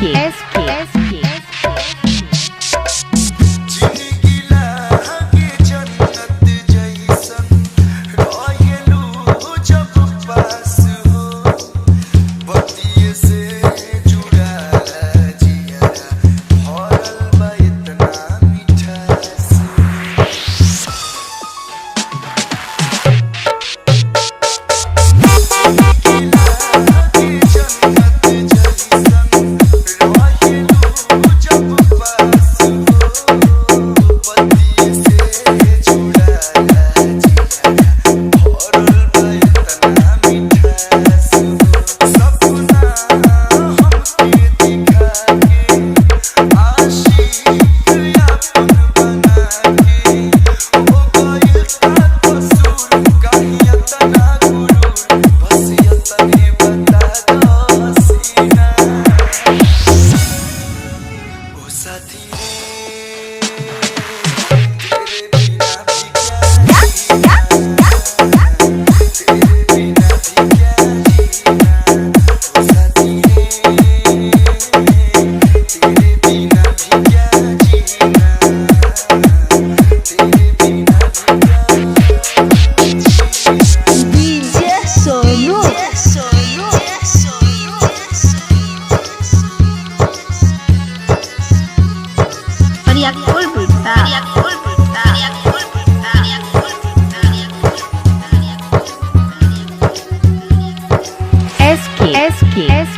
K S K S K जिंदगी लागे जन्नत जैसन रहेलू जब पास हो बतिये से जुड़ाला जियरा भरल बा इतना मिठास। लागे जन्नत जैसन रहेलू जब पास हो बतिये से जुड़ाला जियरा भरल बा इतना मिठास। सपना हमके दिखा के आशिक अपन बना के हो गइल का कसूर काहे इतना गुरूर बस इतने बता दो हसीना। ओ साथी रे तेरे बिना भी क्या जीना, तेरे बिना भी क्या जीना। ओ साथी रे तेरे बिना भी क्या जीना, तेरे बिना भी क्या जीना। DJ Sonu S K S K S